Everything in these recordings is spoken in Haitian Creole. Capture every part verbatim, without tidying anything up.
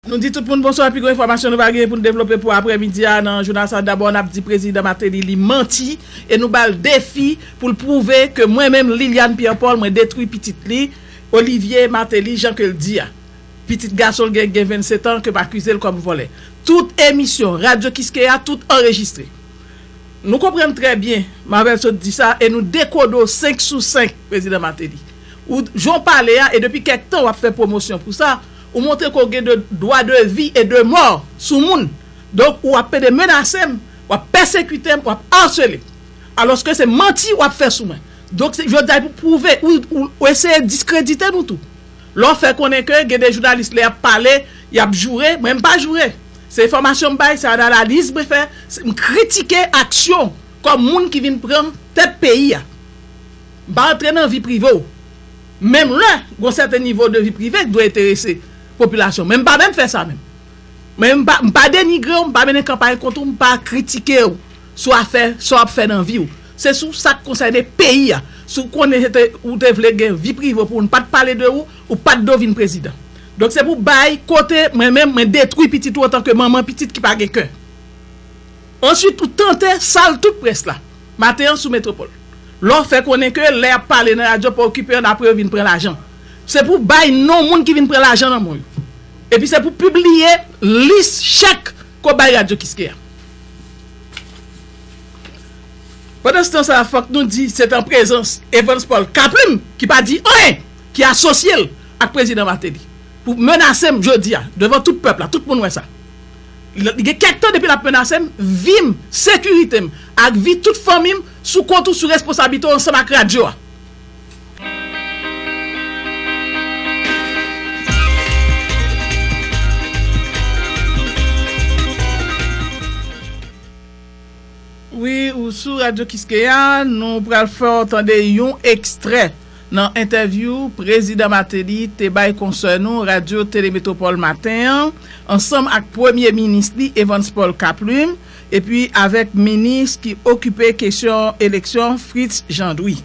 Nou di tout moun bonswa, pi gwo enfòmasyon nou va genyen pou n devlope pou aprèmidi a nan jounal sa. Dabò, n ap di prezidan Martelly li manti e nou ba l defi pou l pwouve ke mwen menm, Liliane Pierre Paul, mwen detwi pitit li, Olivier Martelly, jan ke l di a. Pitit gason l gen, gen vennsetan, ke m akize l kòm vòlè. Tout emisyon Radyo Kiskeya, tout anrejistre. Nou konprann trè byen, Marvel sot di sa, e nou dekode w senk sou senk, prezidan Martelly. Ou, jan w pale a, e depi kèk tan w ap fè pwomosyon pou sa, ou montre ke w gen de, dwa de vi e de mò sou moun. Donk, ou ap pede menase m, w ap pèsekite m, w ap asele m. Alòske se manti w ap fè sou mwen. Donk, se, jodi a, pou pwouve, ou, ou, ou eseye diskredite nou tou. Lè w fè konnen ke gen de jounalis lè y ap pale, y ap joure, mwen m pa joure. Se enfòmasyon m bay, se analiz mwen fè, se, m kritike aksyon kòm moun ki vin pran tèt peyi a. M pa antre nan vi prive w. Menm lè, gon sèten nivo de vi prive ki dwe enterese popilasyon. Men m pa menm fè sa menm. Men m pa, m pa denigre w, m pa mennen kanpay kont ou, m pa kritike w sou afè sa w ap fè nan vi w. Se sou sa k konsène peyi a. Si w konnen se te, ou te vle gen vi prive pou w, n pa t pale de ou, ou pa t dwe vin prezidan. Donk se pou bay kote mwen menm, mwen detwi pitit ou antanke manman pitit ki pa gen kè. Answit, ou tante sal tout près la. Maten an sou Metwopòl. Lè w fè konnen ke lè y ap pale nan radyo pa okipe yo, n apre yo vin pran lajan. Se pou bay non moun ki vin pran lajan nan men yo. Epi se pou pibliye lis chèk ke w bay Radyo Kiskeya. Pandanstan sa, fòk nou di se t an prezans Evans Paul Kaplim ki pa di anyen, ki asosye l ak prezidan Martelly pou menase m jodi a, devan tout pèp la, tout moun wè sa. Li gen kèk tan depi l ap menase m, vi m, sekirite m, ak vi tout fanmi m sou kont ou, sou responsablite w ansanm ak radyo a. Wi, ou sou Radyo Kiskeya, nou pral fè w tande yon ekstrè nan entèvyou prezidan Martelly te bay konsè nou Radyo Tele Metwopòl maten an, ansanm ak premye minis li, Evans Paul Kaplim, epi avèk minis ki okipe kesyon eleksyon, Fritz Jean Drouy.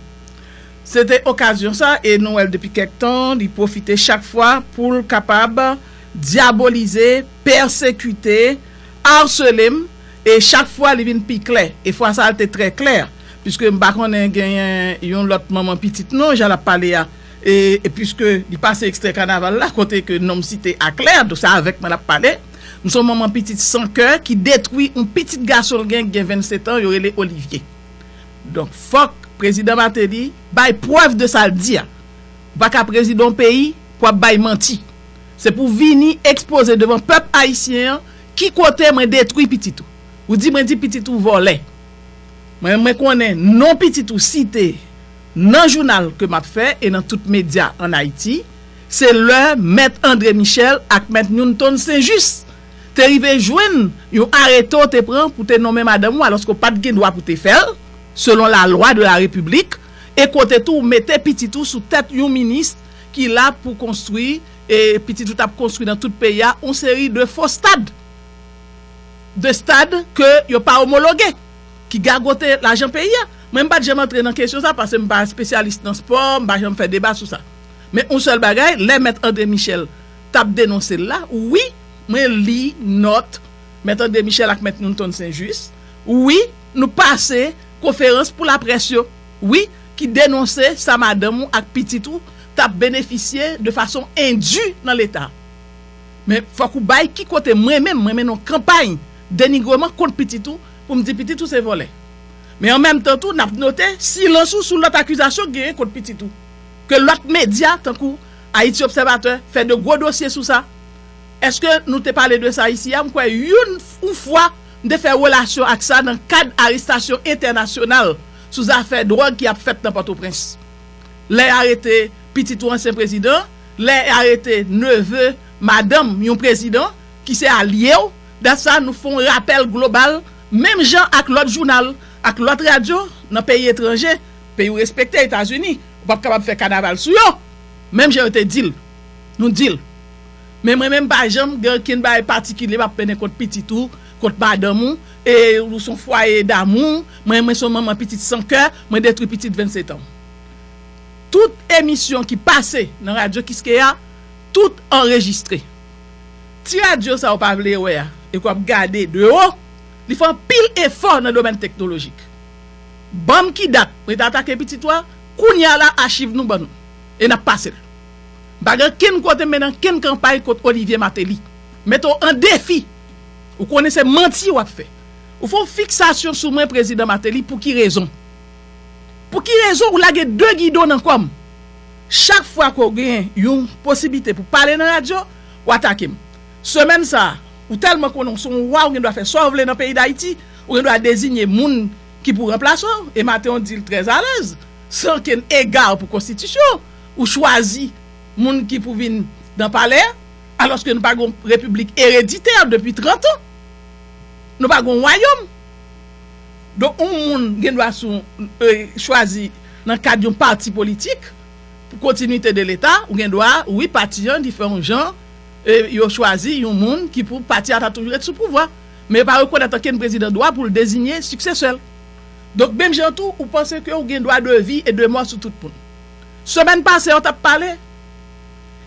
Se te okazyon sa, e nou wè l depi kèk tan, li pwofite chak fwa pou l kapab dyabolize, pèsekite, asele m, e chak fwa li vin pi klè. E fwa sa a, l te trè klè, piske m pa konnen genyen yon lòt manman pitit non, jan l ap pale a, e, e piske li pase ekstrè kanaval la, kote ke non m site a klè, donk se avèk mwen l ap pale. M se yon manman pitit san kè ki detwi yon pitit gason l gen, ki gen vennsetan, yo rele Olivier. Donk, fòk prezidan Martelly bay prèv de sa l di a. Ou pa ka prezidan yon peyi pou ap bay manti. Se pou vini ekspoze devan pèp ayisyen an ki kote mwen detwi pitit ou. Ou di mwen di pitit ou vòlè. Mwen, mwen konnen non pitit ou site nan jounal ke m ap fè e nan tout medya ann Ayiti, se lè Mèt André Michel ak Mèt Newton Saint-Just te rive jwenn yon arete w te pran pou te nonmen madanm ou, alòske w pa t gen dwa pou te fè l, selon la loi de la République, e kote tou ou mete pitit ou sou tèt yon minis ki la pou konstwi, e pitit ou t ap konstwi nan tout peyi a, yon seri de fo stad, de stad ke yo pa omologe, ki gagote lajan peyi a. Mwen, m pa t janm antre nan kesyon sa, paske m pa espesyalis nan spò, m pa janm fè deba sou sa. Men yon sèl bagay, lè Mèt André Michel t ap denonse l la, wi, mwen li nòt Mèt André Michel ak Mèt Newton Saint-Just, wi, nou pase konferans pou laprès yo, wi, ki denonse sa madanm ou ak pitit ou t ap benefisye de fason endi nan Leta. Men fòk ou bay ki kote mwen menm, mwen mennen yon kanpay denigreman kont pitit ou, pou m di pitit ou se vòlè. Men an menm tan tou, n ap note silans ou sou lòt akizasyon k genyen kont pitit ou, ke lòt medya, tankou Haïti Observateur, fè de gwo dosye sou sa. Èske nou te pale de sa isi a? M kwè youn, yon fwa, m te fè relasyon ak sa nan kad arestasyon entènasyonal sou zafè dwòg ki ap fèt nan Pòtoprens. Lè y arete pitit yon ansyen prezidan, lè y arete neve madanm yon prezidan ki se alye w, dat sa nou fè yon rapèl global, menm jan ak lòt jounal, ak lòt radyo nan peyi etranje, peyi w respekte, Etazini, ou p ap kapab fè kanaval sou yo. Menm jan yo te di l, nou di l. Men mwen menm, m pa janm gen okenn bagay patikilye m ap mennen kont pitit ou, kont madanm ou, e ou se yon fwaye damou, mwen, mwen se yon manman pitit san kè, mwen detwi pitit vennsetan. Tout emisyon ki pase nan Radyo Kiskeya, tout anrejistre. Ti radyo sa ou pa vle wè a, e ke w ap gade de wo, li fè anpil efò nan domèn teknolojik. Ban m ki dat mwen te atake pitit ou a, kounye a la achiv nou ban nou. E n ap pase l. M pa gen kenn kote m mennen kenn kanpay kont Olivier Martelly. Mete w an defi. Ou konnen se manti w ap fè. Ou fè yon fiksasyon sou mwen, Prezidan Martelly, pou ki rezon? Pou ki rezon ou lage de gidon nan kò m? Chak fwa ke w gen yon posiblite pou pale nan radyo, w atake m. Semèn sa a, ou tèlman konnen w se yon wa, ou gen dwa fè sa w vle nan peyi Dayiti, ou gen dwa deziye moun ki pou ranplase w, e Mateo di l trè alèz, san okenn ega pou konstitisyon, ou chwazi moun ki pou vin nan palè a, alòske nou pa gen yon repiblik ereditè depi trant an. Nou pa gen yon wayòm. Donk, yon moun gen dwa sou, e, chwazi nan kad yon pati politik, pou kontinite de Leta, ou gen dwa, wi, pati an, li fè yon jan, e, yo chwazi yon moun ki pou pati a ta toujou ret sou pouvwa. Men yo pa rekonèt okenn prezidan dwa pou l deziye siksesè l. Donk, menm jan tou, ou panse ke ou gen dwa de vi e de mò sou tout moun. Semèn pase, yo t ap pale,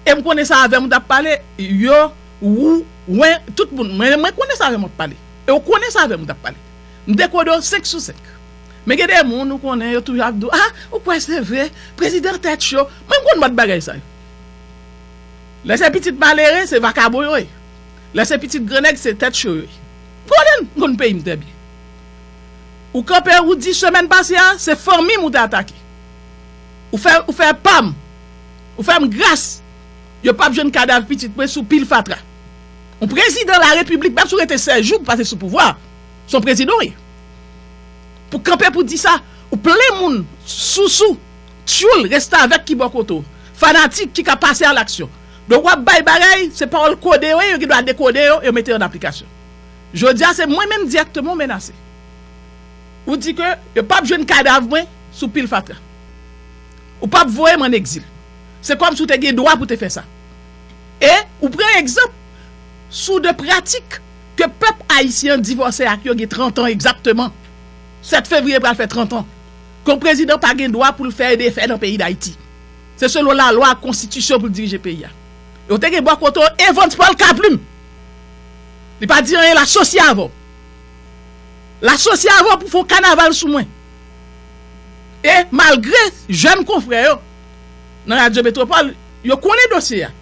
e m konnen se avè m ou t ap pale, yo, ou, wen, tout moun. Mwen, mwen konnen se avè m ou t ap pale. E ou konnen se avè m ou t ap pale. M dekode w senk sou senk. Men gen de moun ou konnen yo toujou ap di w, ah, ou kwè se vre, prezidan tèt cho. Mwen m konn mòd bagay sa yo. Lè se pitit malere, se vakabon yo ye. Lè se pitit grannèg, se tèt cho yo ye. M konnen, m konn peyi m trè byen. Ou kanpe, ou di semèn pase a, se fanmi m ou te atake. Ou fè, ou fè pa m. Ou fè m gras. Yo p ap jwenn kadav pitit mwen sou pil fatra. Yon prezidan larepiblik, menm si w rete sèz jou pou pase sou pouvwa, se yon prezidan w ye. Pou kanpe pou di sa, ou plen moun, sousou, tyoul, restavèk ki bò kote w, fanatik ki ka pase a laksyon. Donk w ap bay bagay, se pawòl kode yo ye, yo gen dwa dekode yo, yo mete yo an aplikasyon. Jodi a, se mwen menm dirèkteman w menase. Ou di ke yo p ap jwenn kadav mwen sou pil fatra. Ou p ap voye m ann egzil. Se kòmsi w te gen dwa pou te fè sa. E ou pran egzanp sou de pratik ke pèp ayisyen an divòse ak yo gen trant an egzakteman. Sèt fevriye pral fè trant an. Ke yon prezidan pa gen dwa pou l fè e defè nan peyi Dayiti. Se selon lalwa ak konstitisyon pou l dirije peyi a. Yo te gen bò kote w Evans Paul Kaplim. Li pa di anyen, l asosye avè w. L asosye avè w pou fè yon kanaval sou mwen. E malgre jèn konfrè yo nan Radyo Metwopòl, yo konnen dosye a.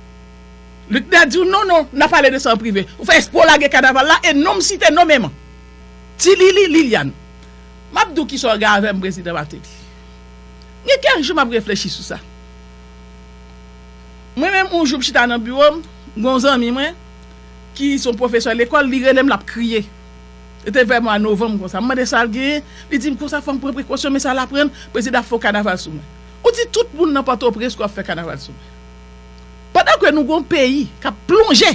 Luckner di w, non, non, n a pale de sa an prive. Ou fè espre w lage kanaval la e non m site nonmenman. Ti Lili, Liliane. M ap di w kisa w gen avè m, Prezidan Martelly. Gen kèk jou m ap reflechi sou sa. Mwen menm, yon jou m chita nan biwo m, gen yon zanmi mwen ki se yon pwofesè lekòl, li rele m, l ap kriye. Se te vè mwa novanm konsa. M mande sa l genyen, li di m konsa, fò m pran prekosyon, men sa l aprann, prezidan ap fè yon kanaval sou mwen. Ou di tout moun nan Pòtoprens ke w ap fè kanaval sou mwen. Pandan ke nou gen yon peyi k ap plonje,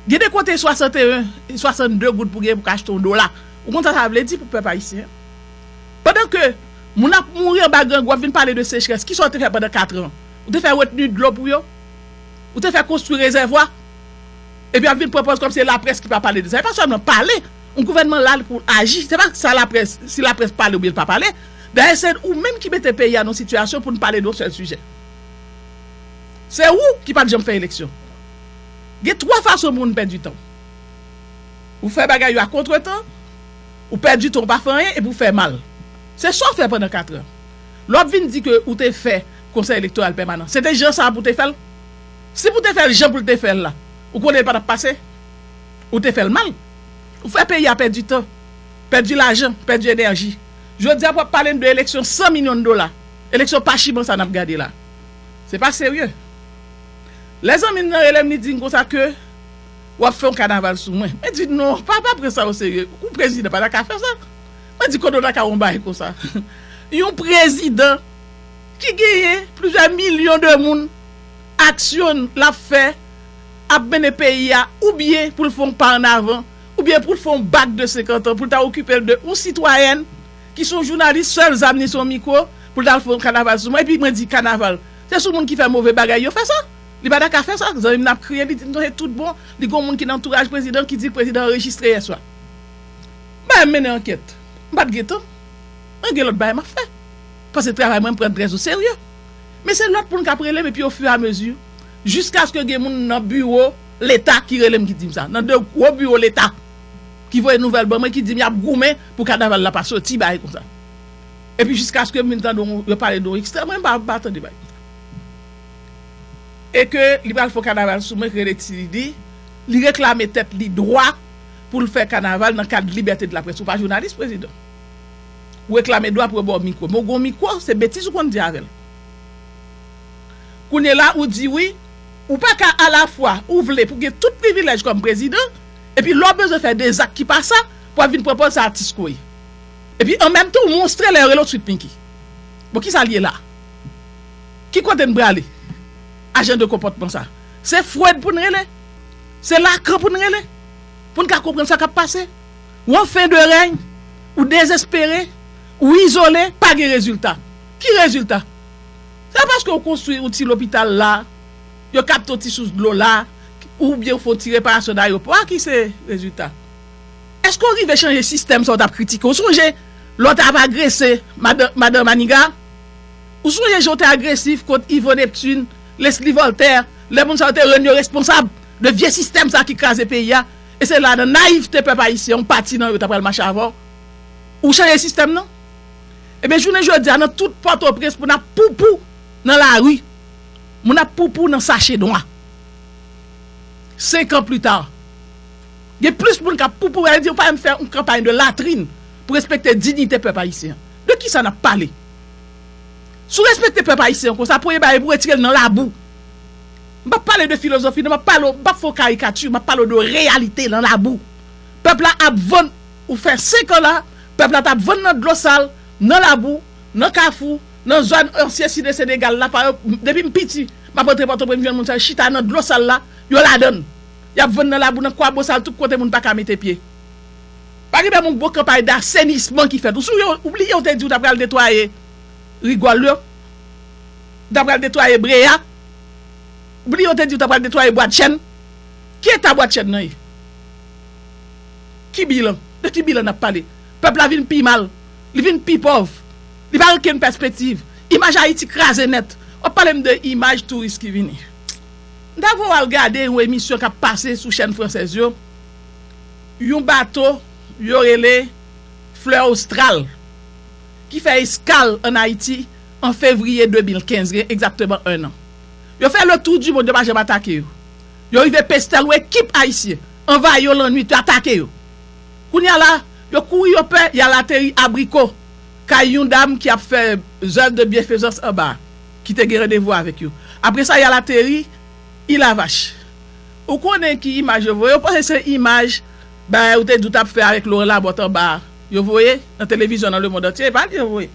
gen de kote swasanteyen, swasannde goud pou gen pou ka achte yon dola. Ou konn sa sa vle di pou pèp ayisyen an? Pandan ke moun ap mouri anba grangou, w ap vin pale de sechrès. Kisa w te fè pandan kat an? Ou te fè retni dlo pou yo? Ou te fè konstwi rezèvwa? Epi w ap vin pran pòz kòmsi se laprès ki pa pale de sa. E pa sèlman pale. Yon gouvènman la pou aji. Se pa sa laprès, si laprès pale oubyen l pa pale. Dayè, se ou menm ki mete peyi a nan sitiyasyon pou n pale de yon sèl sijè. Se ou ki pa t janm fè eleksyon. Gen twa fason pou moun pèdi tan. Ou fè bagay yo a kontretan, ou pèdi tan, ou pa fè anyen, epi ou fè mal. Se sa w fè pandan kat an. Lè w ap vin di ke ou te fè Konsèy Elektoral Pèmanan, se te jan sa a pou w te fè l? Si pou w te fè l jan pou l te fè l la, ou konnen l pa t ap pase? Ou te fè l mal. Ou fè peyi a pèdi tan, pèdi lajan, pèdi enèji. Jodi a, pou w ap pale n de eleksyon san milyon dola, eleksyon pachiman sa n ap gade la. Se pa serye. Lè zanmi m nan rele m, li di m konsa ke w ap fè yon kanaval sou mwen. Mwen di, non, pa, pa pran sa oserye. Yon prezidan pa ta ka fè sa. Mwen di, kote w ta ka wè yon bagay konsa? Yon prezidan ki genyen plizyè milyon de moun, aksyon l ap fè, ap mennen peyi a, oubyen pou l fè yon pa annavan, oubyen pou l fè yon bak de senkant an, pou l ta okipe l de yon sitwayèn ki se yon jounalis, sèl zam li se yon mikwo, pou l ta al fè yon kanaval sou mwen. Epi mwen di, kanaval, se sou moun ki fè move bagay yo fè sa. Li pa ta ka fè sa. Zanmi m nan ap kriye, li di m, non, se tout bon. Li gen yon moun ki nan antouraj prezidan ki di prezidan anrejistre yèswa. Bagay m mennen ankèt. M pa t gen tan. Mwen gen lòt bagay m ap fè. Paske travay mwen, m pran l trè o serye. Men se lòt moun k ap rele m, epi ofiramezi, jiskaske gen moun nan biwo Leta ki rele m ki di m sa. Nan de gwo biwo Leta ki voye nouvèl ban mwen, ki di m y ap goumen pou kanaval la pa soti, bagay konsa. Epi jiskaske m vin tande yon, yo pale de yon ekstrè, mwen m pa, pa tande bagay konsa. E ke li pral fè yon kanaval sou mwen ki rele Ti Didi, li reklame tèt li dwa pou l fè kanaval nan kad libète de laprès. Ou pa jounalis, prezidan. Ou reklame dwa pou yo ba w mikwo. Men w gen yon mikwo, se betiz ou konn di avè l. Kounye la, ou di wi, ou pa ka alafwa, ou vle pou gen tout privilèj kòm prezidan, epi lè w bezwen fè de zak ki pa sa, pou w ap vin pran pòz sa atis ke w ye. Epi an menm tan, ou monstre lè yo rele w Sweet Pinky. Bon, ki sa l ye la? Ki kote n prale? A jan de konpòtman sa. Se Freud pou n rele. Se Lacan pou n rele. Pou n ka konprann sa k ap pase. Ou an fen de rèy, ou dezespere, ou izole, pa gen rezilta. Ki rezilta? Se pa paske ou konstwi yon ti lopital la, yo kapte yon ti sous dlo la, oubyen ou fè yon ti reparasyon nan ayewopò a ki se rezilta. Èske w rive chanje sistèm sa w t ap kritike? Ou sonje lè w t ap agrese madan, madan Maniga? Ou sonje jan w te agresif kont Yvon Neptune, Leslie Voltaire, lè moun sa yo te rann yo responsab de vye sistèm sa ki kraze peyi a? E se la, nan nayivte pèp ayisyen, yon pati nan yo ta pral mache avè w. Ou chanje sistèm nan? Ebyen, jounen jodi a, nan tout Pòtoprens, moun ap poupou nan lari. Moun ap poupou nan sache nwa. Senk an pli ta, gen plis moun k ap poupou, sa vle di ou pa menm fè yon kanpay de latrin pou respekte diyite pèp ayisyen an. De ki sa n ap pale? Si w respekte pèp ayisyen an konsa, premye bagay pou w retire l nan labou. M p ap pale de filozofi, non, m ap pale, m p ap fè w karikati, m ap pale w de reyalite nan labou. Pèp la ap vann, ou fè senk an la, pèp la t ap vann nan dlo sal, nan labou, nan kafou, nan zòn ansyen Site Senegal la, pa, depi m piti, m ap rantre Pòtoprens, m jwenn moun sa yo chita nan dlo sal la, yo ladan l. Y ap vann nan labou, nan kwabosal, tout kote moun pa ka mete pye. Pa gen menm yon bon kanpay dasenisman ki fèt. Ou sonje, ou bliye ou te di ou ta pral netwaye rigòl yo? Ou ta pral netwaye bre a? Ou bliye ou te di ou ta pral netwaye bwat chèn? Ki eta bwat chèn nan ye? Ki bilan? De ki bilan n ap pale? Pèp la vin pi mal. Li vin pi pòv. Li pa gen okenn pèspektiv. Imaj Ayiti kraze nèt. W ap pale m de imaj touris ki vini. M ta voye w al gade yon emisyon k ap pase sou chèn fransèz yo. Yon bato yo rele Fleur Austral ki fè eskal ann Ayiti an fevriye de mil kenz, gen egzakteman en an. Yo fè le tour du monde, yo pa janm atake yo. Yo rive Pestèl, yon ekip ayisyen anvayi yo lannwit, yo atake yo. Kounye a la, yo kouri, yo pè, y al ateri Abriko, kay yon dam ki ap fè zèv de byenfezans anba a, ki te gen randevou avèk yo. Apre sa, y al ateri Ilavach. Ou konnen ki imaj yo voye? Yo panse se imaj bagay ou te di w t ap fè avèk Laurent Lamothe anba a. Yo voye nan televizyon nan lemonn antye, e pa li yo voye.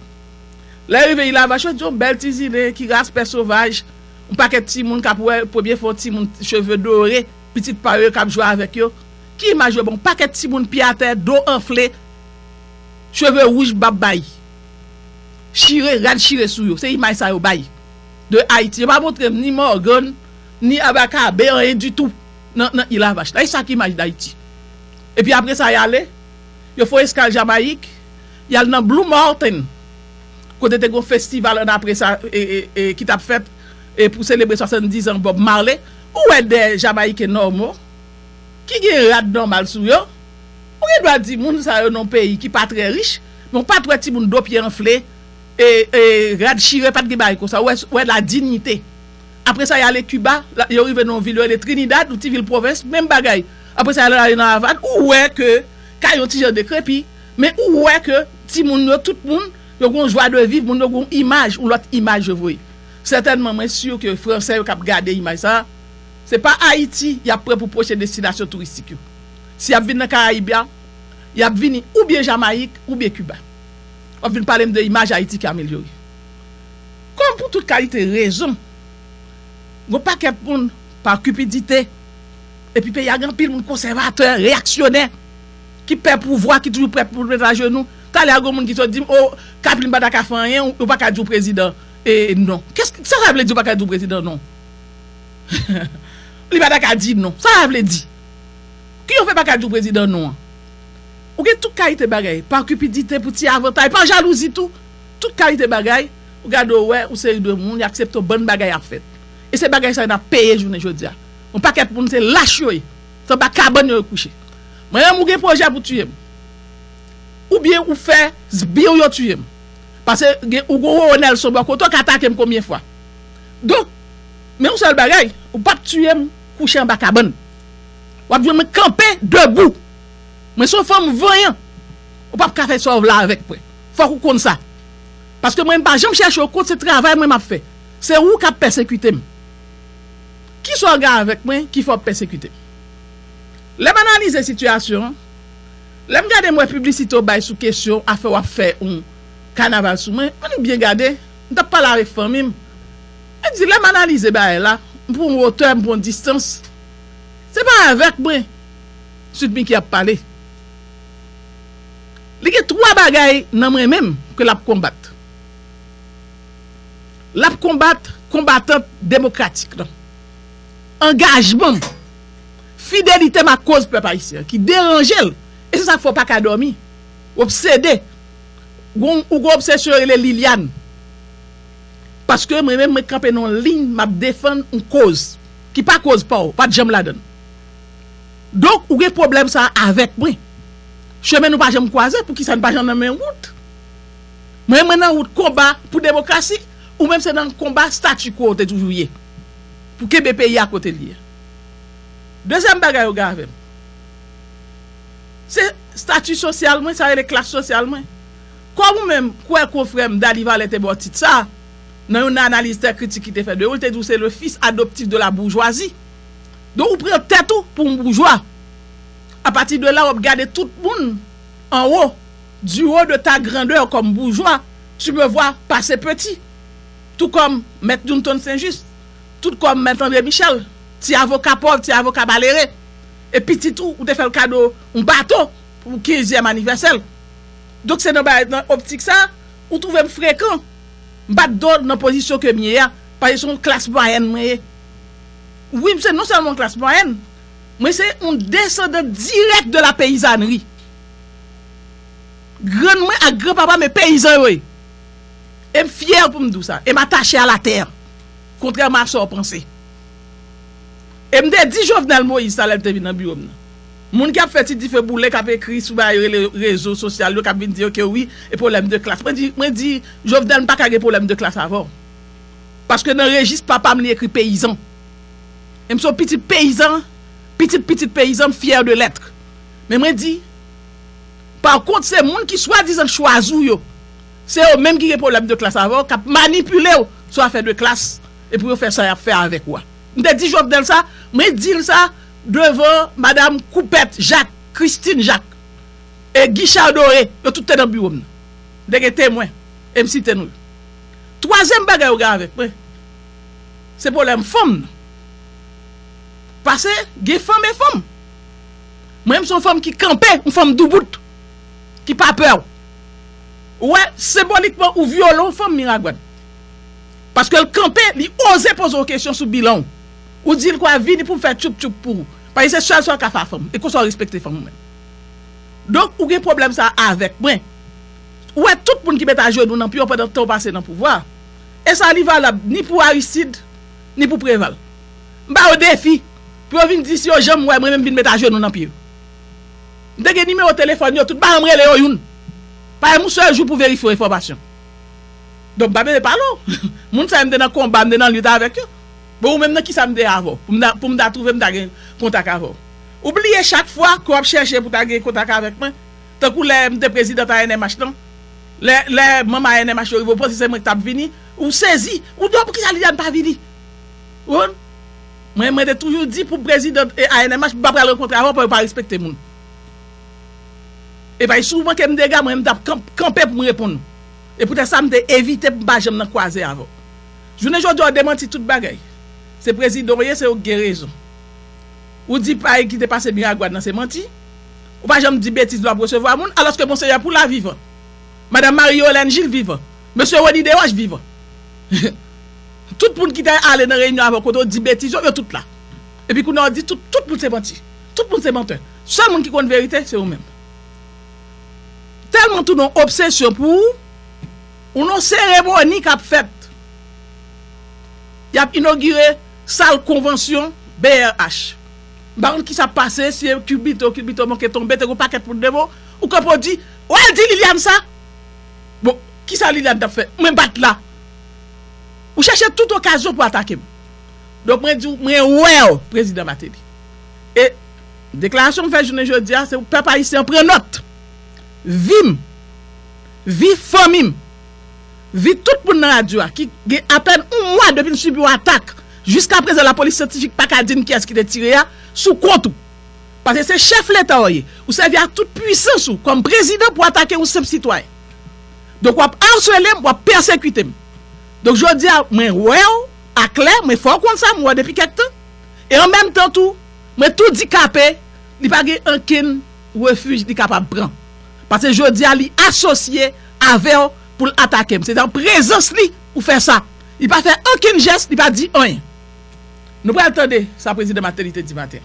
Lè yo rive Ilavach, yo di yon bèl ti zile ki ras pè sovaj, yon pakèt timoun k ap wè premye fwa yon timoun cheve dore, pitit pa yo k ap jwe avèk yo. Ki imaj yo ban w? Pakèt timoun pye atè, do anfle, cheve wouj, bab bay. Chire, rad chire sou yo. Se imaj sa yo bay de Ayiti. Yo pa montre m ni Mògàn, ni Abakabe, anyen ditou nan, nan Ilavach la. E sa ki imaj Dayiti. Epi apre sa, y ale, yo fè yon eskal Jamayik, y al nan Blue Mountain, kote te gen yon festival ann apre sa, e, e, e, ki t ap fèt, e, pou selebre swasanndiz an Bob Marley. Ou wè de Jamayiken nòmo ki gen rad nòmal sou yo. Ou gen dwa di moun sa yo nan yon peyi ki pa trè rich, men w pa t wè timoun do pye anfle, e, e, rad chire, pa t gen bagay konsa. Ou wè, ou wè la dinyite. Apre sa, y ale Kiba, la, yo rive nan yon vil yo rele Trinidad, yon ti vil pwovens, menm bagay. Apre sa, y ale nan Avan, ou wè ke kay yo ti jan dekrepi, men ou wè ke timoun yo, tout moun, yo gen yon jwa de viv, moun yo gen yon imaj, yon lòt imaj yo voye. Sètènman, mwen si ke Fransè yo k ap gade imaj sa a, se pa Ayiti y ap pran pou pwochen destinasyon touristik yo. Si y ap vin nan Karayib la, y ap vini oubyen Jamayik, oubyen Kiba. W ap vin pale m de imaj Ayiti ki amelyore. Kòm pou tout kalite rezon, gon pakèt moun, pa kipidite, epi peyi a gen anpil moun konsèvatè, reyaksyonè, ki pè pouvwa, ki toujou prè pou met ajenou. Talè a gon moun ki sot di m, o, Kapli m pa ta ka fè anyen, ou pa ka di w prezidan, e, non. Kès, sa sa vle di w pa ka di w prezidan non? Li pa ta ka di non. Sa sa vle di? Ki yo fè pa ka di w prezidan non an? Ou gen tout kalite bagay, pa kipidite, pou ti avantay, pa jalouzi tou. Tout kalite bagay, ou gade w wè, yon seri de moun, y aksepte yon bann bagay ap fèt. E se bagay sa yo n ap peye jounen jodi a. Yon pakèt moun se lach yo ye. Se anba kabann yo kouche. Mwen menm ou gen pwojè pou tiye m. Oubyen ou fè sbir yo tiye m. Paske gen, ou gon Roro Nelson bò kote w ka atake m konbyen fwa. Donk, men yon sèl bagay, ou p ap tiye m kouche anba kabann. W ap jwenn mwen kanpe debou. Mwen se yon fanm vanyan. Ou p ap ka fè sa w vle avèk mwen. Fòk ou konn sa. Paske mwen m pa janm chèche w kont, se travay mwen m ap fè. Se ou k ap pèsekite m. Kisa w gen avèk mwen ki fè w ap pèsekite m? Lè m analize sitiyasyon an, lè m gade m wè piblisite w bay sou kesyon afè w ap fè yon kanaval sou mwen, ann byen gade, m t ap pale avèk fanmi m. Mwen di, lè m analize bagay la, m pran yon wotè, m pran yon distans. Se pa avèk mwen Sweet Micky ap pale. Li gen twa bagay nan mwen menm ke l ap konbat. L ap konbat konbatant demokratik lan. Angajman m, fidelite m ak koz pèp ayisyen an ki deranje l. E se sa k fè w pa ka dòmi. W obsede. Gon, ou gon obsesyon yo rele Liliane. Paske mwen menm, mwen kanpe nan yon liy, m ap defann yon koz ki pa koz pa w, pa t janm ladan l. Donk, ou gen pwoblèm sa a avèk mwen. Chemen nou pa janm kwaze, poukisa n pa janm nan menm wout? Mwen, mwen nan wout konba pou demokrasi, ou menm se nan konba statu quo w te toujou ye. Pou kenbe peyi a kote l ye. Dezyèm bagay ou gen avè m, se stati sosyal mwen, sa rele klas sosyal mwen. Kòm ou menm kwè konfrè m Dali Valè te ba w tit sa, nan yon analiz trè kritik ki te fè de ou, li te di w se le fils adoptif de la bourgeoisie. Donk ou pran tèt ou pou yon boujwa. Apati de la, w ap gade tout moun anwo, du haut de ta grandeur comme bourgeois, tu me vois passer petit. Tout kòm Mèt Newton Saint-Just, tout kòm Mèt André Michel, ti avoka pòv, ti avoka malere. E pitit ou, ou te fè l kado yon bato pou kenzyèm anivèsè l. Donk se nan bagay, nan optik sa, ou twouve m frekan. M bat do nan pozisyon ke m ye a, paske se yon klas mwayèn mwen ye. Wi, m se non sèlman yon klas mwayèn, mwen se yon desandan dirèk de la peyizanri. Grann mwen ak granpapa m e peyizan yo ye. E m fyè pou m di w sa. E m atache a latè. Kontrèman a sa w panse. E m te di Jovenel Moïse sa lè l te vin nan biwo m nan. Moun ki ap fè ti dife boule, k ap ekri sou bagay rele rezo sosyal yo, k ap vin di yo ke wi, e pwoblèm de klas. Mwen di, mwen di, Jovenel, m pa ka gen pwoblèm de klas avè w. Paske nan rejis papa m, li ekri peyizan. E m se yon pitit peyizan, pitit pitit peyizan, m fyè de lèt. Men mwen di, pa kont, se moun ki swadizan chwazi w yo, se yo menm ki gen pwoblèm de klas avè w, k ap manipile w sou afè de klas, e pou yo fè sa y ap fè avèk ou a. M te di Jovenel sa, mwen di l sa devan madanm Koupèt Jacques, Christine Jacques, e Guichard Doré, yo tout te nan biwo m nan. M te gen temwen, e m site non yo. Twazyèm bagay ou gen avèk mwen, se pwoblèm fanm nan. Paske gen fanm e fanm. Mwen, m se yon fanm ki kanpe, yon fanm doubout, ki pa pè w. Ou wè, senbolikman, ou vyole yon fanm Miragwàn. Paske l kanpe, li oze poze w kesyon sou bilan w. Ou di l kwa vini pou m fè tchoup tchoup pou ou. Paske se sèl sa w ka fè a fanm. E konsa w respekte fanm ou menm. Donk, ou gen pwoblèm sa a avèk mwen. Ou wè tout moun ki met ajenou nan pye w pandan tan w pase nan pouvwa a. E sa li valab ni pou Aristide, ni pou Preval. M ba yo defi pou yo vin di si yo janm wè mwen menm vin met ajenou nan pye yo. M te gen nimewo telefòn yo tout, m pa janm rele yo youn. Pa yon sèl jou pou verifye yon enfòmasyon. Donk, m pa bezwen pale w. Moun sa yo m te nan konba, m te nan lit avèk yo. Bon, ou menm nan kisa m te avè w? Pou m ta, pou m ta twouve m ta gen kontak avè w. Ou bliye chak fwa ke w ap chèche pou ta gen kontak avèk mwen. Tankou lè m te prezidant A N M H lan. Lè, lè manm A N M H yo rive, ou panse se mwen ki t ap vini. Ou sezi. Ou di, "Oh, poukisa Liliane pa vini?" Ou konprann? Mwen, mwen te toujou di pou prezidant e A N M H, m pa pral rankontre avè w, paske yo pa respekte moun. E bay si w manke m dega, mwen, m t ap kanp-, kanpe pou m reponn ou. E poutèt sa, m te evite pou m pa janm nan kwaze avè w. Jounen jodi a, w demanti tout bagay. Se prezidan w ye, se ou k gen rezon. Ou di bagay ki te pase Miragwàn nan se manti. Ou pa janm di betiz lè w ap resevwa moun, alòske Monseyè Poula vivan. Madanm Marie Yolène Gilles vivan. Mesye Rony Desroches vivan. Tout moun ki te ale nan reyinyon avè w kote w di betiz yo, yo tout la. Epi kounye a w di tout, tout moun se manti. Tout moun se mantè. Sèl moun ki konn verite, se ou menm. Tèlman tounen yon obsesyon pou ou, ou nan seremoni k ap fèt. Y ap inogire sal konvansyon B R H. M pa konn ki sa ap pase, si e kilbite w, kilbite w manke tonbe, te gen yon pakèt moun devan w, ou kanpe w di, w al di Liliane sa? Bon, ki sa Liliane t ap fè? Mwen bat la. Ou chèche tout okazyon pou atake m. Donk, mwen di w, mwen wè w, Prezidan Martelly. E deklarasyon m fè jounen jodi a, se pou pèp ayisyen an pran nòt. Vi m, vi fanmi m, vi tout moun nan radyo a ki gen apèn yon mwa depi n sibi yon atak. Jiska prezan, lapolis syantifik pa ka di n kiyès ki te tire a sou kont ou. Paske se chèf Leta w ye. Ou sèvi ak tout pwisans ou kòm prezidan pou atake yon senp sitwayen. Donk, w ap asele m, w ap pèsekite m. Donk, jodi a, mwen wè w aklè, mwen fè w konn sa, m wè w depi kèk tan. E an menm tan tou, mwen tou di K P, li pa gen ankenn refij li kapab pran. Paske jodi a, li asosye avè w pou l atake m. Se nan prezans li ou fè sa. Li pa fè ankenn jès, li pa di anyen. Nou pral tande sa Prezidan Martelly te di maten.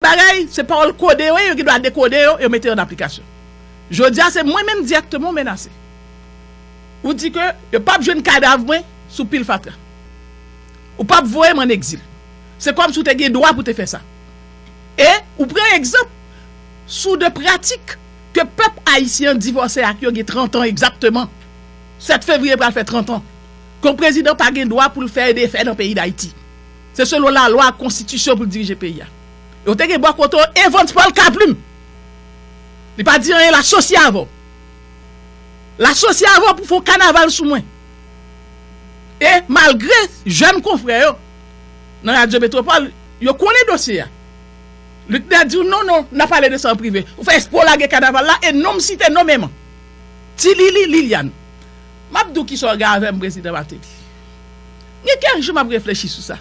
Bagay, se pawòl kode yo ye, yo gen dwa dekode yo, yo mete yo an aplikasyon. Jodi a, se mwen menm dirèkteman w menase. Ou di ke yo p ap jwenn kadav mwen sou pil fatra. Ou p ap voye m ann egzil. Se kòmsi w te gen dwa pou te fè sa. E ou pran egzanp sou de pratik ke pèp ayisyen an divòse ak yo gen trant an egzakteman. Sèt fevriye pral fè trant an. Ke yon prezidan pa gen dwa pou l fè e defè nan peyi Dayiti. Se selon lalwa ak konstitisyon pou l dirije peyi a. Yo te gen bò kote w Evans Paul Kaplim. Li pa di anyen, l asosye avè w. L asosye avè w pou fè yon kanaval sou mwen. E malgre jèn konfrè yo nan Radyo Metwopòl, yo konnen dosye a. Luckner di w, "Non, non, n a pale de sa an prive." Ou fè espre w lage kanaval la e non m site nonmenman. Ti Lili, Liliane. M ap di w kisa w gen avè m, Prezidan Martelly. Gen kèk jou m ap reflechi sou sa.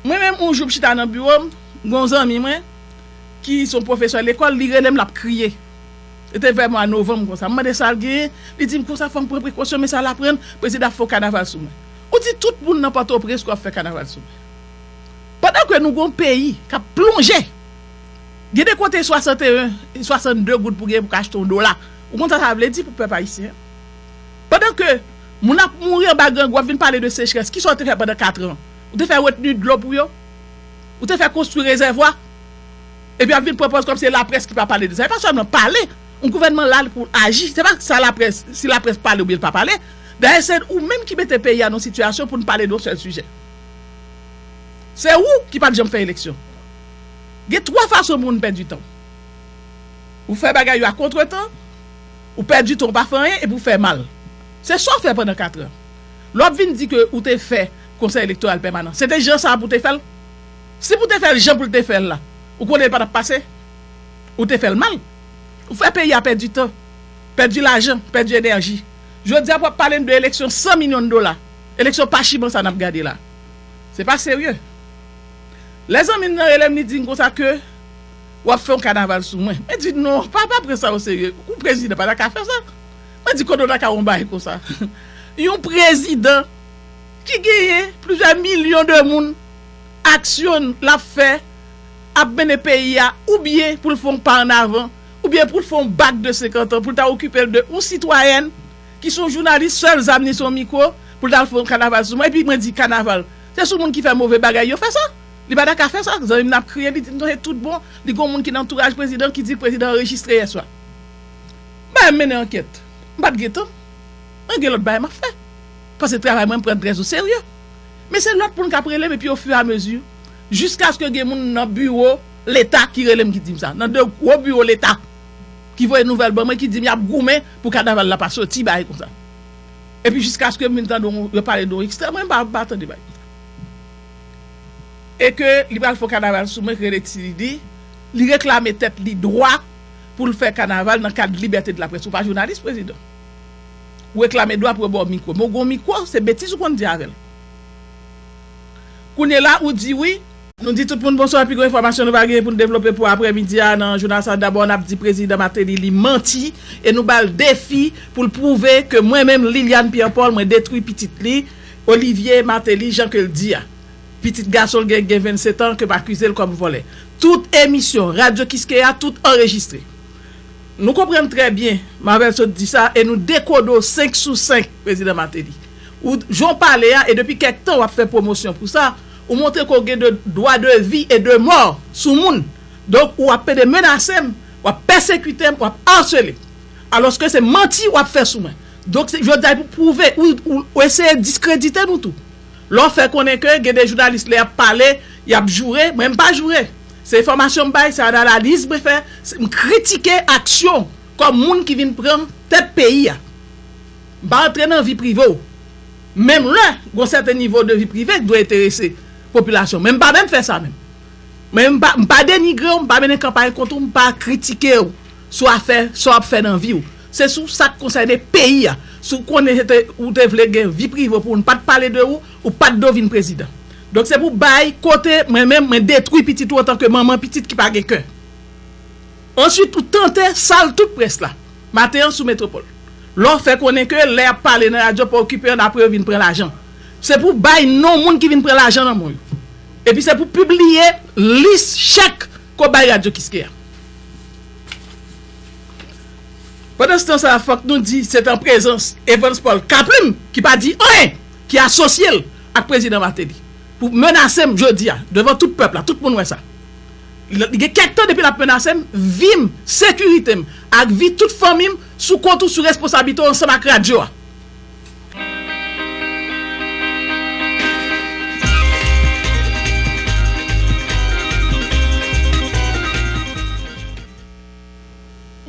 Mwen menm, yon jou m chita nan biwo m, gen yon zanmi mwen ki se yon pwofesè lekòl, li rele m, l ap kriye. Se te vè mwa novanm konsa. M mande sa l genyen, li di m konsa, "Fò m pran prekosyon, men sa l aprann, prezidan ap fè yon kanaval sou mwen." Ou di tout moun nan Pòtoprens ke w ap fè kanaval sou mwen. Pandan ke nou gen yon peyi k ap plonje, gen de kote swasanteyen, swasannde goud pou gen pou ka achte yon dola. Ou konn sa sa vle di pou pèp ayisyen an? Pandan ke moun ap mouri anba grangou, w ap vin pale de sechrès. Kisa w te fè pandan kat an? Ou te fè retni dlo pou yo? Ou te fè konstwi rezèvwa? Epi w ap vin pran pòz kòmsi se laprès ki pa pale de sa. E pa sèlman pale. Yon gouvènman la pou aji. Se pa sa laprès, si laprès pale oubyen l pa pale. Dayè, se ou menm ki mete peyi a nan sitiyasyon pou n pale de yon sèl sijè. Se ou ki pa t janm fè eleksyon. Gen twa fason moun pèdi tan. Ou fè bagay yo a kontretan, ou pèdi tan, ou pa fè anyen, epi ou fè mal. Se sa w fè pandan kat an. Lè w ap vin di ke ou te fè Konsèy Elektoral Pèmanan, se te jan sa a pou w te fè l? Si pou w te fè l jan pou l te fè l la, ou konnen l pa t ap pase? Ou te fè l mal. Ou fè peyi a pèdi tan, pèdi lajan, pèdi enèji. Jodi a, pou w ap pale n de eleksyon san milyon dola, eleksyon pachiman sa n ap gade la. Se pa serye. Lè zanmi m nan rele m, li di m konsa ke w ap fè yon kanaval sou mwen. Mwen di, "Non, pa, pa pran sa oserye. Ou prezidan, pa ta ka fè sa." Mwen di, "Kote w ta ka wè yon bagay konsa?" Yon prezidan ki genyen plizyè milyon de moun, aksyon l ap fè, ap mennen peyi a, oubyen pou l fè yon pa annavan, oubyen pou l fè yon bak de senkant an, pou l ta okipe l de yon sitwayèn ki se yon jounalis, sèl zam li se yon mikwo, pou l ta al fè yon kanaval sou mwen. Epi mwen di kanaval, se sou moun ki fè move bagay yo fè sa. Li pa ta ka fè sa. Zanmi m nan ap kriye, li di m, "Non, se tout bon." Li gen yon moun ki nan antouraj prezidan ki di prezidan anrejistre yèswa. Bagay m mennen ankèt. M pa t gen tan. Mwen gen lòt bagay m ap fè. Paske travay mwen, m pran l trè o serye. Men se lòt moun k ap rele m, epi ofiramezi, jiskaske gen moun nan biwo Leta ki rele m, ki di m sa. Nan de gwo biwo Leta ki voye nouvèl ban mwen, ki di m y ap goumen pou kanaval la pa soti, bagay konsa. Epi jiskaske m vin tande yon, yo pale de yon ekstrè, mwen m pa, pa tande bagay konsa. E ke li pral fè yon kanaval sou mwen, ki rele Ti Lili, li reklame tèt li dwa pou l fè kanaval nan kad libète de laprès. Ou pa jounalis, prezidan. Ou reklame dwa pou yo ba w mikwo. Men w gen yon mikwo, se betiz ou konn di avè l. Kounye la, ou di wi. Nou di tout moun bonswa, pi gwo enfòmasyon nou va genyen pou n devlope pou aprèmidi a nan jounal sa. Dabò, n ap di prezidan Martelly, li manti, e nou ba l defi pou l pwouve ke mwen menm, Liliane Pierre Paul, mwen detwi pitit li, Olivier Martelly, jan ke l di a. Pitit gason l gen, gen vennsetan, ke m akize l kòm vòlè. Tout emisyon, Radyo Kiskeya, tout anrejistre. Nou konprann trè byen, Marvel sot di sa, e nou dekode w senk sou senk, prezidan Martelly. Ou, jan w pale a, e depi kèk tan w ap fè pwomosyon pou sa, ou montre ke w gen de, dwa de vi e de mò sou moun. Donk, ou ap pede menase m, w ap pèsekite m, w ap asele m. Alòske se manti w ap fè sou mwen. Donk, se, jodi a, pou pwouve, ou, ou, ou eseye diskredite nou tou. Lè w fè konnen ke gen de jounalis, lè y ap pale, y ap joure, mwen, m pa joure. Se enfòmasyon m bay, se analiz mwen fè, se, m kritike aksyon kòm moun ki vin pran tèt peyi a. M pa antre nan vi prive w. Menm lè, gon sèten nivo de vi prive ki dwe enterese popilasyon. Men m pa menm fè sa menm. Men m pa, m pa denigre w, m pa mennen kanpay kont ou, m pa kritike w sou afè sa w ap fè nan vi w. Se sou sa k konsène peyi a. Si w konnen se te, ou te vle gen vi prive pou w, n pa t pale de ou, ou pa t dwe vin prezidan. Donk se pou bay kote mwen menm, mwen detwi pitit ou antanke manman pitit ki pa gen kè. Answit, ou tante sal tout près la. Maten an sou Metwopòl. Lè w fè konnen ke lè y ap pale nan radyo pa okipe yo, n apre yo vin pran lajan. Se pou bay non moun ki vin pran lajan nan men yo. Epi se pou pibliye lis chèk ke w bay Radyo Kiskeya. Pandan se tan sa, fòk nou di se t an prezans Evans Paul Kaplim ki pa di anyen, ki asosye l ak prezidan Martelly pou menase m jodi a, devan tout pèp la, tout moun wè sa. Li gen kèk tan depi l ap menase m, vi m, sekirite m, ak vi tout fanmi m sou kont ou, sou responsablite w ansanm ak radyo a.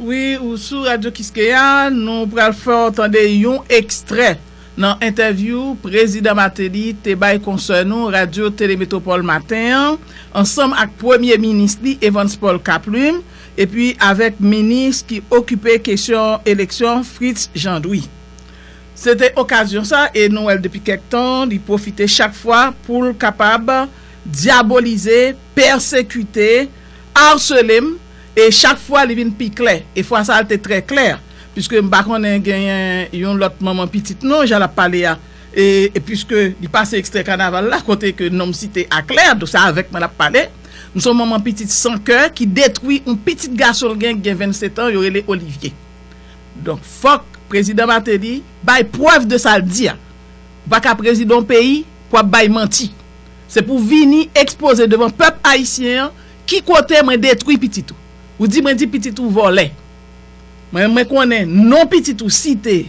Wi, ou sou Radyo Kiskeya, nou pral fè w tande yon ekstrè nan entèvyou prezidan Martelly te bay konsè nou, Radyo Tele Metwopòl maten an, ansanm ak premye minis li, Evans Paul Kaplim, epi avèk minis ki okipe kesyon eleksyon, Fritz Jean Drouin. Se te okazyon sa, e nou wè l depi kèk tan, li pwofite chak fwa pou l kapab dyabolize, pèsekite, asele m, e chak fwa li vin pi klè. E fwa sa a, l te trè klè, piske m pa konnen genyen yon lòt manman pitit non, jan l ap pale a. E, e piske li pase ekstrè kanaval la, kote ke non m site a klè, donk se avèk mwen l ap pale. M se yon manman pitit san kè ki detwi yon pitit gason l gen, ki gen vennsetan, yo rele Olivier. Donk, fòk prezidan Martelly bay prèv de sa l di a. Ou pa ka prezidan yon peyi pou ap bay manti. Se pou vini ekspoze devan pèp ayisyen an ki kote mwen detwi pitit ou. Ou di mwen di pitit ou vòlè. Mwen, mwen konnen non pitit ou site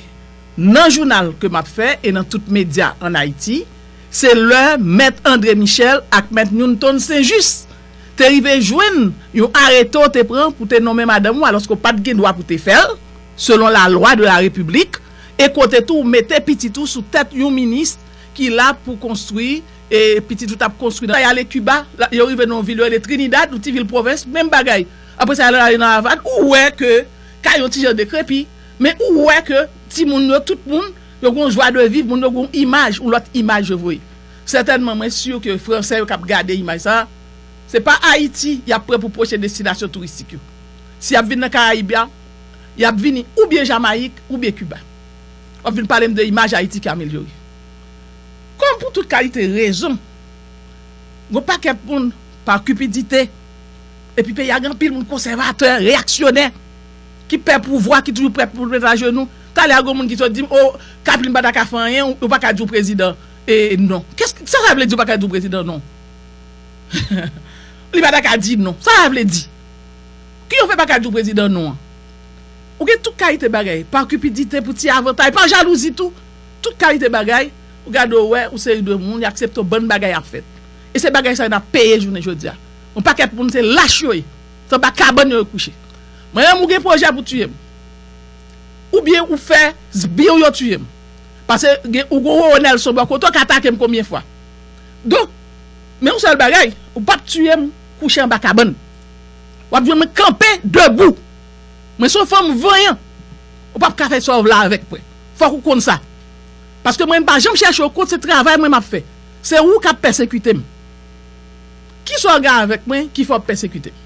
nan jounal ke m ap fè e nan tout medya ann Ayiti, se lè Mèt André Michel ak Mèt Newton Saint-Just te rive jwenn yon arete w te pran pou te nonmen madanm ou, alòske w pa t gen dwa pou te fè l, selon la loi de la République, e kote tou w mete pitit ou sou tèt yon minis ki la pou konstwi, e pitit ou t ap konstwi nan, y ale Kiba, la, yo rive nan yon vil, yo rele Trinidad, yon ti vil pwovens, menm bagay. Apre sa, y al ale nan Avan, ou wè ke kay yo ti jan dekrepi, men ou wè ke timoun yo, tout moun, yo gen yon jwa de viv, moun yo gen yon imaj, yon lòt imaj yo voye. Sètènman, mwen si ke Fransè yo k ap gade imaj sa a, se pa Ayiti y ap pran pou pwochen destinasyon touristik yo. Si y ap vin nan Karayib la, y ap vini oubyen Jamayik, oubyen Kiba. W ap vin pale m de imaj Ayiti ki amelyore. Kòm pou tout kalite rezon, gon pakèt moun, pa kipidite, epi peyi a gen anpil moun konsèvatè, reyaksyonè, ki pè pouvwa, ki toujou prè pou met ajenou. Talè a gon moun ki sot di m, o, Kaplim pa ta ka fè anyen, ou, ou pa ka di w prezidan, e, non. Kès, sa sa vle di ou pa ka di w prezidan non? Li pa ta ka di non. Sa sa vle di? Ki yo fè pa ka di w prezidan non an? Ou gen tout kalite bagay, pa kipidite pou ti avantay, pa jalouzi tou. Tout kalite bagay, ou gade w wè, ou seri de moun, y aksepte w bann bagay ap fèt. E se bagay sa yo n ap peye jounen jodi a. Yon pakèt moun se lach yo ye. Se anba kabann yo yo kouche. Mwen menm ou gen pwojè pou tiye m. Oubyen ou fè sbir yo tiye m. Paske gen, ou gon Roro Nelson bò kote w k atake m konbyen fwa. Donk, men yon sèl bagay, ou p ap tiye m kouche anba kabann. W ap jwenn mwen kanpe debou. Mwen se yon fanm vanyan. Ou p ap ka fè sa w vle avèk mwen. Fòk ou konn sa. Paske mwen m pa janm chèche w kont, se travay mwen m ap fè. Se ou k ap pèsekite m. Kisa w gen avèk mwen ki fè w ap pèsekite m?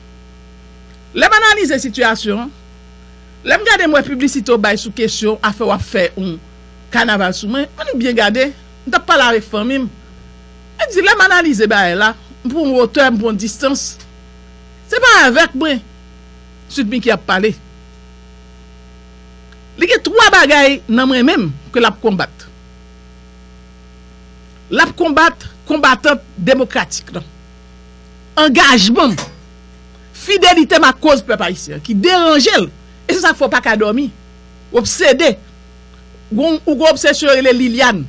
Lè m analize sitiyasyon an, lè m gade m wè piblisite w bay sou kesyon afè w ap fè yon kanaval sou mwen, annik byen gade, m t ap pale avèk fanmi m. Mwen di, lè m analize bagay la, m pran yon wotè, m pran yon distans. Se pa avèk mwen Sweet Micky ap pale. Li gen twa bagay nan mwen menm ke l ap konbat. L ap konbat konbatant demokratik lan. Angajman m, fidelite m ak koz pèp ayisyen an ki deranje l. E se sa k fè w pa ka dòmi. W obsede. Gon, ou gon obsesyon yo rele Liliane.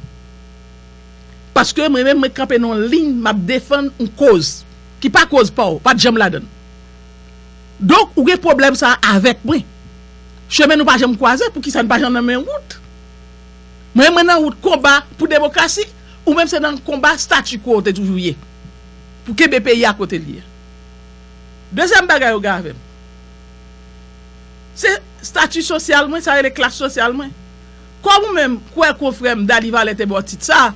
Paske mwen menm, mwen kanpe nan yon liy, m ap defann yon koz ki pa koz pa w, pa t janm ladan l. Donk, ou gen pwoblèm sa a avèk mwen. Chemen nou pa janm kwaze, poukisa n pa janm nan menm wout? Mwen, mwen nan wout konba pou demokrasi, ou menm se nan konba statu quo ou te toujou ye. Pou kenbe peyi a kote l ye. Dezyèm bagay ou gen avè m, se stati sosyal mwen, sa rele klas sosyal mwen. Kòm ou menm kwè konfrè m Dali Valè te ba w tit sa,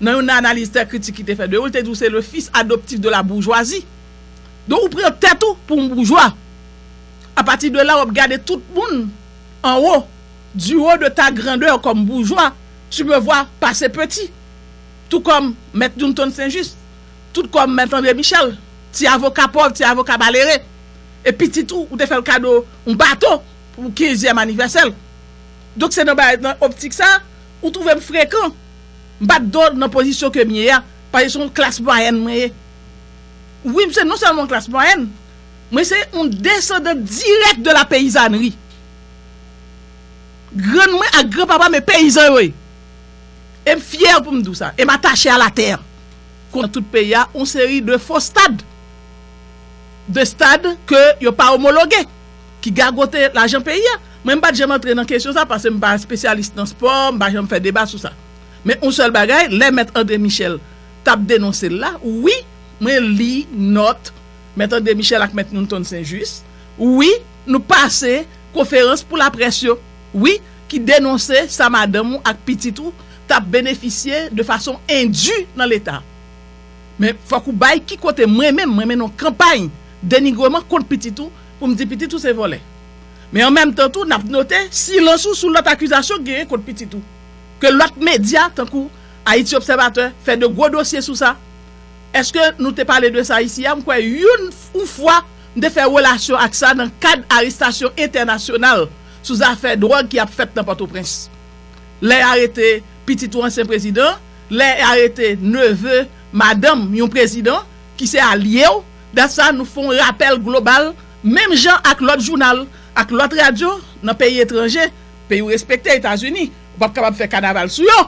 nan yon analiz trè kritik ki te fè de ou, li te di w se le fils adoptif de la bourgeoisie. Donk, ou pran tèt ou pou yon boujwa. Apati de la, w ap gade tout moun anwo, du haut de ta grandeur comme bourgeois, tu me vois passer petit. Tout kòm Mèt Newton Saint-Just, tout kòm Mèt André Michel, ti avoka pòv, ti avoka malere. E pitit ou, ou te fè l kado yon bato pou kenzyèm anivèsè l. Donk, se nan bagay, nan optik sa, ou twouve m frekan. M pa t dwe nan pozisyon ke m ye a, paske se yon klas mwayèn mwen ye. Wi, m se non sèlman yon klas mwayèn, mwen se yon desandan dirèk de la peyizanri. Grann mwen ak granpapa m e peyizan yo ye. E m fyè pou m di w sa. E m atache a latè. Konn tout peyi a, yon seri de fo stad. De stad ke yo pa omologe, ki gagote lajan peyi a. Mwen, m pa t janm antre nan kesyon sa, paske m pa espesyalis nan spò, m pa janm fè deba sou sa. Men yon sèl bagay, lè Mèt André Michel t ap denonse l la, wi, mwen li nòt Mèt André Michel ak Mèt Newton Saint-Just. Wi, nou pase konferans pou laprès yo. Wi, ki denonse sa madanm ou ak pitit ou t ap benefisye de fason endi nan Leta. Men fòk ou bay ki kote mwen menm, mwen mennen yon kanpay denigreman kont pitit ou pou m di pitit ou se vòlè. Men an menm tan tou, n ap note silans ou sou lòt akizasyon k genyen kont pitit ou. Ke lòt medya, tankou Haïti Observateur, fè de gwo dosye sou sa. Èske nou te pale de sa isi a? M kwè youn, yon fwa, m te fè relasyon ak sa nan kad arestasyon entènasyonal sou zafè dwòg ki ap fèt nan Pòtoprens. Lè y arete pitit yon ansyen prezidan, lè y arete neve madanm yon prezidan ki se alye w, dat sa nou fè yon rapèl global, menm jan ak lòt jounal, ak lòt radyo nan peyi etranje, peyi w respekte, Etazini, ou p ap kapab fè kanaval sou yo.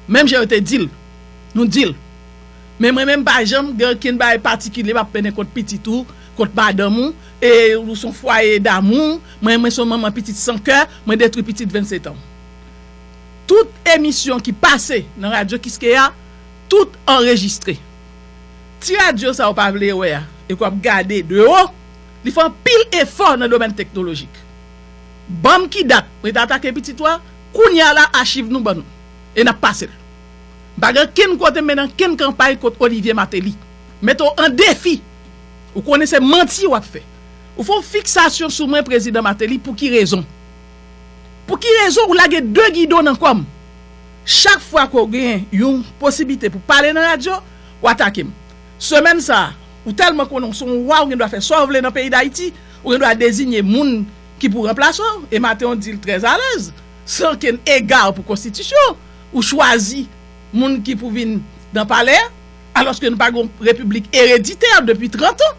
Menm jan yo te di l, nou di l. Men mwen menm, m pa janm gen okenn bagay patikilye m ap mennen kont pitit ou, kont madanm ou, e ou se yon fwaye damou, mwen, mwen se yon manman pitit san kè, mwen detwi pitit vennsetan. Tout emisyon ki pase nan radyo Kiskeya, tout anrejistre. Ti radyo sa ou pa vle wè a, e k w ap gade de wo, li fè anpil efò nan domèn teknolojik. Ban m ki dat mwen te atake pitit ou a, kounye a la achiv nou ban nou. E n ap pase l. M pa gen kenn kote m mennen kenn kanpay kont Olivier Martelly. Mete w an defi. Ou konnen se manti w ap fè. Ou fè yon fiksasyon sou mwen, Prezidan Martelly, pou ki rezon? Pou ki rezon ou lage de gidon nan kò m? Chak fwa ke w gen yon posiblite pou pale nan radyo, w atake m. Semèn sa a, ou tèlman konnen w se yon wa, ou gen dwa fè sa w vle nan peyi Dayiti, ou gen dwa deziye moun ki pou ranplase w, e Martelly di l trè alèz, san okenn ega pou konstitisyon, ou chwazi moun ki pou vin nan palè a, alòske nou pa gen yon repiblik ereditè depi trant an.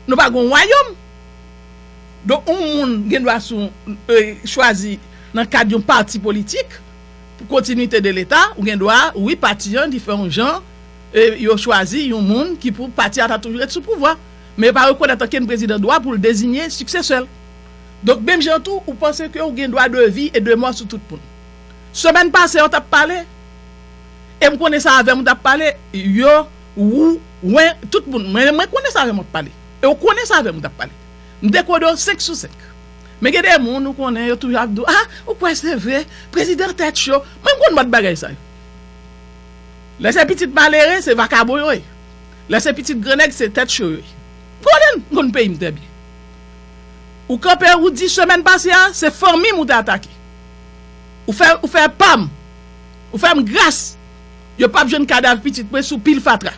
Nou pa gen yon wayòm. Donk, yon moun gen dwa sou, e, chwazi nan kad yon pati politik, pou kontinwite de Leta, ou gen dwa, wi, pati an, li fè yon jan, e, yo chwazi yon moun ki pou pati a ta toujou ret sou pouvwa. Men yo pa rekonèt okenn prezidan dwa pou l deziye siksesè l. Donk, menm jan tou, ou panse ke ou gen dwa de vi e de mò sou tout moun. Semèn pase, yo t ap pale, e m konnen sa avè m ou t ap pale, yo, ou, wen, tout moun. Mwen, mwen konnen sa avè m ou t ap pale. E ou konnen sa avè m ou t ap pale. M dekode w senk sou senk. Men gen de moun ou konnen yo toujou ap di w, ah, ou kwè se vre, prezidan tèt cho. Mwen m konn mòd bagay sa yo. Lè se pitit malere, se vakabon yo ye. Lè se pitit grannèg, se tèt cho yo ye. M konnen, m konn peyi m trè byen. Ou kanpe, ou di semèn pase a, se fanmi m ou te atake. Ou fè, ou fè pam, ou fè m gras, yo p ap jwenn kadav pitit mwen sou pil fatra.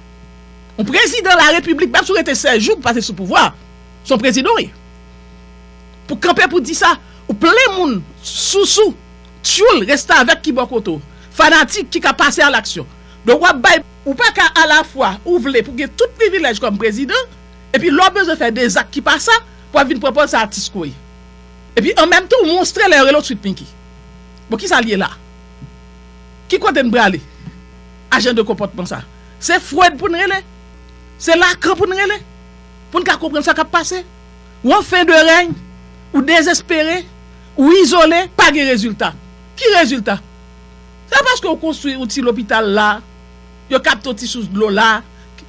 Yon prezidan larepiblik, menm si w rete sèz jou pou pase sou pouvwa, se yon prezidan w ye. Pou kanpe pou di sa, ou plen moun, sousou, tyoul, restavèk ki bò kote w, fanatik ki ka pase a laksyon. Donk w ap bay, ou pa ka alafwa, ou vle pou gen tout privilèj kòm prezidan, epi lè w bezwen fè de zak ki pa sa, pou w ap vin pran pòz sa atis ke w ye. Epi an menm tan, ou monstre lè yo rele w Sweet Pinky. Bon, ki sa l ye la? Ki kote n prale? Ajan de konpòtman sa. Se Freud pou n rele? Se Lacan pou n rele? Pou n ka konprann sa k ap pase? Ou an fen de rèy, ou dezespere, ou izole, pa gen rezilta. Ki rezilta? Se pa paske ou konstwi yon ti lopital la, yo kapte yon ti sous dlo la,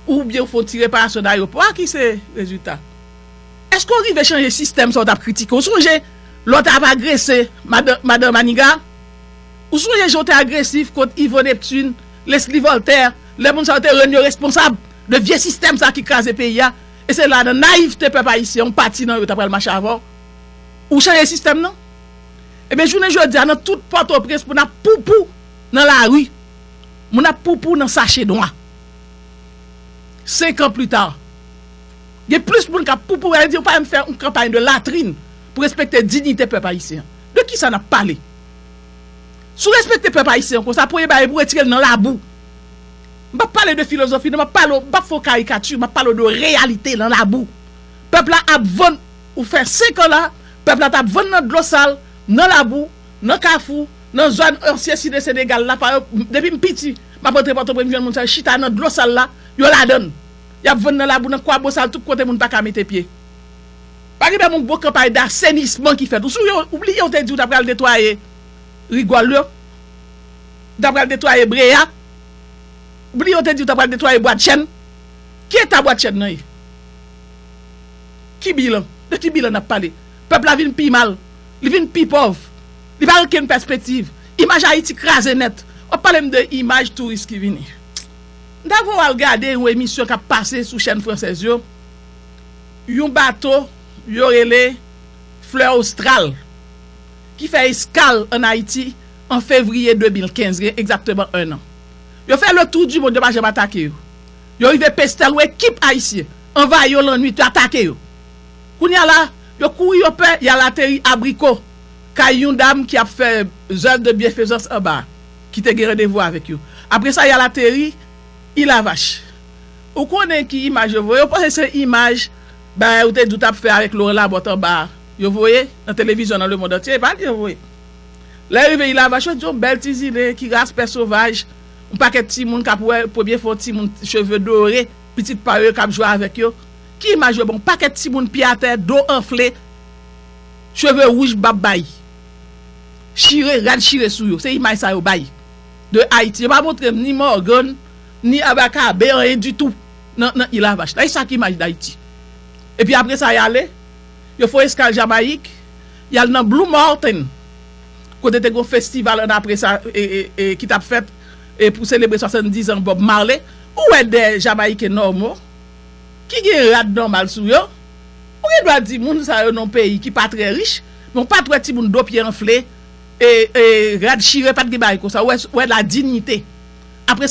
oubyen ou fè yon ti reparasyon nan ayewopò a ki se rezilta. Èske w rive chanje sistèm sa w t ap kritike? Ou sonje lè w t ap agrese madan, madan Maniga? Ou sonje jan w te agresif kont Yvon Neptune, Leslie Voltaire, lè moun sa yo te rann yo responsab de vye sistèm sa ki kraze peyi a? E se la, nan nayivte pèp ayisyen, yon pati nan yo ta pral mache avè w. Ou chanje sistèm nan? Ebyen, jounen jodi a, nan tout Pòtoprens, moun ap poupou nan lari. Moun ap poupou nan sache nwa. Senk an pli ta, gen plis moun k ap poupou, sa vle di, ou pa menm fè yon kanpay de latrin pou respekte diyite pèp ayisyen an. De ki sa n ap pale? Si w respekte pèp ayisyen an konsa, premye bagay pou w retire l nan labou. M p ap pale de filozofi, non, m ap pale, m p ap fè w karikati, m ap pale w de reyalite nan labou. Pèp la ap vann, ou fè senk an la, pèp la t ap vann nan dlo sal, nan labou, nan kafou, nan zòn ansyen Site Senegal la, pa, depi m piti, m ap antre Pòtoprens, m jwenn moun sa yo chita nan dlo sal la, yo ladan l. Y ap vann nan labou, nan kwabosal, tout kote moun pa ka mete pye. Pa gen menm yon gwo kanpay dasenisman ki fèt. Ou sonje, ou bliye ou te di ou ta pral netwaye rigòl yo? Ou ta pral netwaye bre a? Ou bliye ou te di ou ta pral netwaye bwat chèn? Ki eta bwat chèn nan ye? Ki bilan? De ki bilan n ap pale? Pèp la vin pi mal. Li vin pi pòv. Li pa gen okenn pèspektiv. Imaj Ayiti kraze nèt. W ap pale m de imaj touris ki vini. M ta voye w al gade yon emisyon k ap pase sou chèn fransèz yo. Yon bato yo rele Fleur Austral ki fè eskal ann Ayiti an fevriye de mil kenz, gen egzakteman en an. Yo fè le tour du monde, yo pa janm atake yo. Yo rive Pestèl, yon ekip ayisyen anvayi yo lannwit, yo atake yo. Kounye a la, yo kouri, yo pè, y al ateri Abriko, kay yon dam ki ap fè zèv de byenfezans anba a, ki te gen randevou avèk yo. Apre sa, y al ateri Ilavach. Ou konnen ki imaj yo voye? Yo panse se imaj bagay ou te di w t ap fè avèk Laurent Lamothe anba a. Yo voye nan televizyon nan lemond antye, e pa li yo voye. Lè yo rive Ilavach, yo di yon bèl ti zile, ki ras pè sovaj, yon pakèt timoun k ap wè, premye fwa yon timoun cheve dore, pitit pa yo k ap jwe avèk yo. Ki imaj yo ban w? Pakèt timoun pye atè, do anfle, cheve wouj, bab bay. Chire, rad chire sou yo. Se imaj sa yo bay de Ayiti. Yo pa montre m ni Mògàn, ni Abakabe, anyen ditou nan, nan Ilavach la. E sa ki imaj Dayiti. Epi apre sa, y ale, yo fè yon eskal Jamayik, y al nan Blue Mountain, kote te gen yon festival ann apre sa, e, e, e, ki t ap fèt, e, pou selebre swasanndiz an Bob Marley. Ou wè de Jamayiken nòmo ki gen rad nòmal sou yo. Ou gen dwa di moun sa yo nan yon peyi ki pa trè rich, men w pa t wè timoun do pye anfle, e, e, rad chire, pa t gen bagay konsa. Ou wè, ou wè la dinyite. Apre